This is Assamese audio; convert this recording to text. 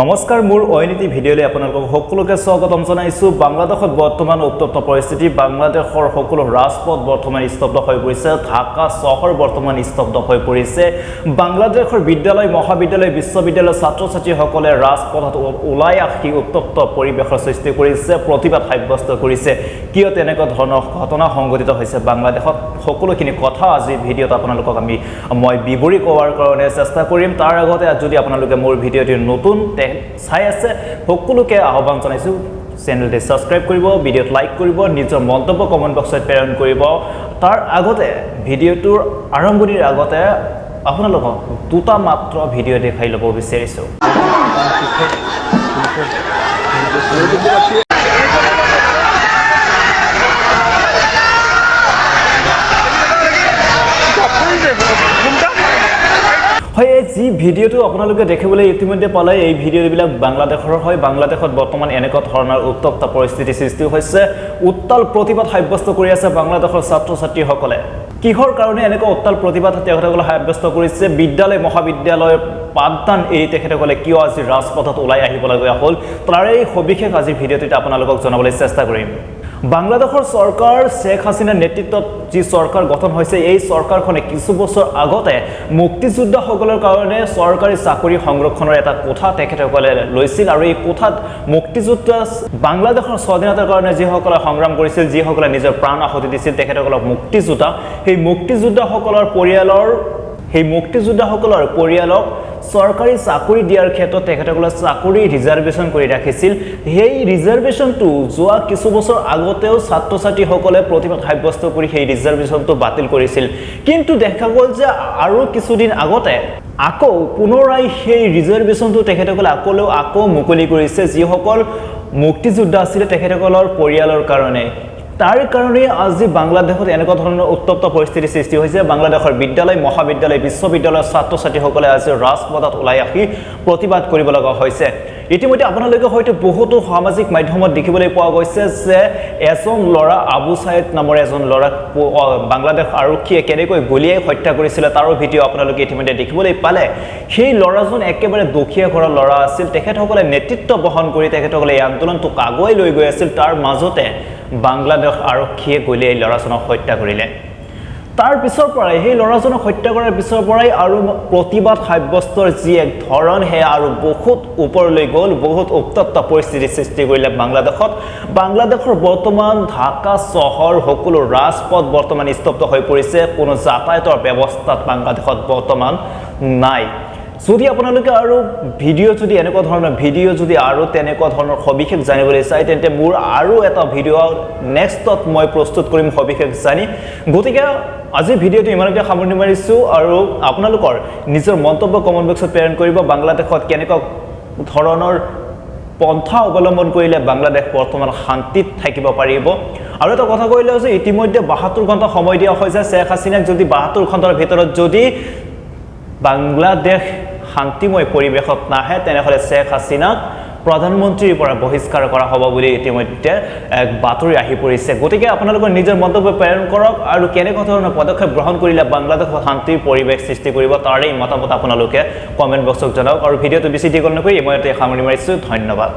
নমস্কাৰ, মোৰ অইনীতি ভিডিঅ'লৈ আপোনালোকক সকলোকে স্বাগতম জনাইছোঁ। বাংলাদেশত বৰ্তমান উত্তপ্ত পৰিস্থিতি। বাংলাদেশৰ সকলো ৰাজপথ বৰ্তমান স্তব্ধ হৈ পৰিছে। ঢাকা চহৰ বৰ্তমান স্তব্ধ হৈ পৰিছে। বাংলাদেশৰ বিদ্যালয়, মহাবিদ্যালয়, বিশ্ববিদ্যালয়ৰ ছাত্ৰ ছাত্ৰীসকলে ৰাজপথত ওলাই আহি উত্তপ্ত পৰিৱেশৰ সৃষ্টি কৰিছে, প্ৰতিবাদ সাব্যস্ত কৰিছে। কিয় তেনেকুৱা ধৰণৰ ঘটনা সংঘটিত হৈছে বাংলাদেশত, সকলোখিনি কথা আজি ভিডিঅ'ত আপোনালোকক মই বিৱৰি কোৱাৰ কাৰণে চেষ্টা কৰিম। তাৰ আগতে যদি আপোনালোকে মোৰ ভিডিঅ'টি নতুন চাই আছে, সকলোকে আহ্বান জনাইছোঁ, চেনেলটি ছাবস্ক্ৰাইব কৰিব, ভিডিঅ'ত লাইক কৰিব, নিজৰ মন্তব্য কমেণ্ট বক্সত প্ৰেৰণ কৰিব। তাৰ আগতে, ভিডিঅ'টোৰ আৰম্ভণিৰ আগতে আপোনালোকক দুটা মাত্ৰ ভিডিঅ' দেখাই ল'ব বিচাৰিছোঁ। হয়, এই যি ভিডিঅ'টো আপোনালোকে দেখিবলৈ ইতিমধ্যে পালে, এই ভিডিঅ'বিলাক বাংলাদেশৰ হয়। বাংলাদেশত বৰ্তমান এনেকুৱা ধৰণৰ উত্তপ্ত পৰিস্থিতি সৃষ্টি হৈছে। উত্তাল প্ৰতিবাদ সাব্যস্ত কৰি আছে বাংলাদেশৰ ছাত্ৰ ছাত্ৰীসকলে। কিহৰ কাৰণে এনেকুৱা উত্তাল প্ৰতিবাদ তেখেতসকলে সাব্যস্ত কৰিছে? বিদ্যালয়, মহাবিদ্যালয়ৰ পাঠদান এৰি তেখেতসকলে কিয় আজি ৰাজপথত ওলাই আহিবলগীয়া হ'ল, তাৰেই সবিশেষ আজিৰ ভিডিঅ'টোত আপোনালোকক জনাবলৈ চেষ্টা কৰিম। বাংলাদেশৰ চৰকাৰ, শ্বেখ হাছিনাৰ নেতৃত্বত যি চৰকাৰ গঠন হৈছে, এই চৰকাৰখনে কিছু বছৰ আগতে মুক্তিযোদ্ধাসকলৰ কাৰণে চৰকাৰী চাকৰি সংৰক্ষণৰ এটা কোঠা তেখেতসকলে লৈছিল। আৰু এই কোঠাত মুক্তিযোদ্ধা, বাংলাদেশৰ স্বাধীনতাৰ কাৰণে যিসকলে সংগ্ৰাম কৰিছিল, যিসকলে নিজৰ প্ৰাণ আহুতি দিছিল, তেখেতসকলক মুক্তিযোদ্ধা, সেই মুক্তিযোদ্ধাসকলৰ পৰিয়ালৰ, সেই মুক্তিযোদ্ধাসকলৰ পৰিয়ালক চৰকাৰী চাকৰি দিয়াৰ ক্ষেত্ৰত তেখেতসকলে চাকৰি ৰিজাৰ্ভেশ্যন কৰি ৰাখিছিল। সেই ৰিজাৰ্ভেশ্যনটো যোৱা কিছু বছৰ আগতেও ছাত্ৰ ছাত্ৰীসকলে প্ৰতিবাদ সাব্যস্ত কৰি সেই ৰিজাৰ্ভেশ্যনটো বাতিল কৰিছিল। কিন্তু দেখা গ'ল যে আৰু কিছুদিন আগতে আকৌ পুনৰাই সেই ৰিজাৰ্ভেশ্যনটো তেখেতসকলে আকৌ মুকলি কৰিছে, যিসকল মুক্তিযোদ্ধা আছিলে তেখেতসকলৰ পৰিয়ালৰ কাৰণে। তাৰ কাৰণেই আজি বাংলাদেশত এনেকুৱা ধৰণৰ উত্তপ্ত পৰিস্থিতিৰ সৃষ্টি হৈছে। বাংলাদেশৰ বিদ্যালয়, মহাবিদ্যালয়, বিশ্ববিদ্যালয়ৰ ছাত্ৰ ছাত্ৰীসকলে আজি ৰাজপথত ওলাই আহি প্ৰতিবাদ কৰিব লগা হৈছে। ইতিমধ্যে আপোনালোকে হয়তো বহুতো সামাজিক মাধ্যমত দেখিবলৈ পোৱা গৈছে যে এজন ল'ৰা, আবু ছাইদ নামৰ এজন ল'ৰাক বাংলাদেশ আৰক্ষীয়ে কেনেকৈ গুলীয়াই হত্যা কৰিছিলে, তাৰো ভিডিঅ' আপোনালোকে ইতিমধ্যে দেখিবলৈ পালে। সেই ল'ৰাজন একেবাৰে দুখীয়া ঘৰৰ ল'ৰা আছিল। তেখেতসকলে নেতৃত্ব বহন কৰি তেখেতসকলে এই আন্দোলনটোক আগুৱাই লৈ গৈ আছিল। তাৰ মাজতে বাংলাদেশ আৰক্ষীয়ে গুলীয়াই ল'ৰাজনক হত্যা কৰিলে। তাৰ পিছৰ পৰাই, সেই ল'ৰাজনক হত্যা কৰাৰ পিছৰ পৰাই আৰু প্ৰতিবাদ সাব্যস্তৰ যি এক ধৰণ, সেয়া আৰু বহুত ওপৰলৈ গ'ল, বহুত উত্তপ্ত পৰিস্থিতিৰ সৃষ্টি কৰিলে বাংলাদেশত। বাংলাদেশৰ বৰ্তমান ঢাকা চহৰ সকলো ৰাজপথ বৰ্তমান স্তব্ধ হৈ পৰিছে। কোনো যাতায়াতৰ ব্যৱস্থাত বাংলাদেশত বৰ্তমান নাই। যদি আপোনালোকে আৰু ভিডিঅ' যদি এনেকুৱা ধৰণৰ ভিডিঅ' যদি আৰু তেনেকুৱা ধৰণৰ সবিশেষ জানিবলৈ চায়, তেন্তে মোৰ আৰু এটা ভিডিঅ' নেক্সটত মই প্ৰস্তুত কৰিম সবিশেষ জানি। গতিকে আজিৰ ভিডিঅ'টো ইমানতে সামৰণি মাৰিছোঁ আৰু আপোনালোকৰ নিজৰ মন্তব্য কমেণ্ট বক্সত প্ৰেৰণ কৰিব। বাংলাদেশত কেনেকুৱা ধৰণৰ পন্থা অৱলম্বন কৰিলে বাংলাদেশ বৰ্তমান শান্তিত থাকিব পাৰিব? আৰু এটা কথা কৈলে যে ইতিমধ্যে 72 ঘণ্টা সময় দিয়া হৈছে শ্বেখ হাছিনাক। যদি 72 ঘণ্টাৰ ভিতৰত যদি বাংলাদেশ শান্তিময় পৰিৱেশত নাহে, তেনেহ'লে শ্বেখ হাছিনাক প্ৰধানমন্ত্ৰীৰ পৰা বহিষ্কাৰ কৰা হ'ব বুলি ইতিমধ্যে এক বাতৰি আহি পৰিছে। গতিকে আপোনালোকৰ নিজৰ মন্তব্য প্ৰেৰণ কৰক আৰু কেনেকুৱা ধৰণৰ পদক্ষেপ গ্ৰহণ কৰিলে বাংলাদেশত শান্তিৰ পৰিৱেশ সৃষ্টি কৰিব, তাৰেই মতামত আপোনালোকে কমেণ্ট বক্সত জনাওক। আৰু ভিডিঅ'টো বেছি দীঘল নকৰি ইমানতে সামৰণি মাৰিছোঁ। ধন্যবাদ।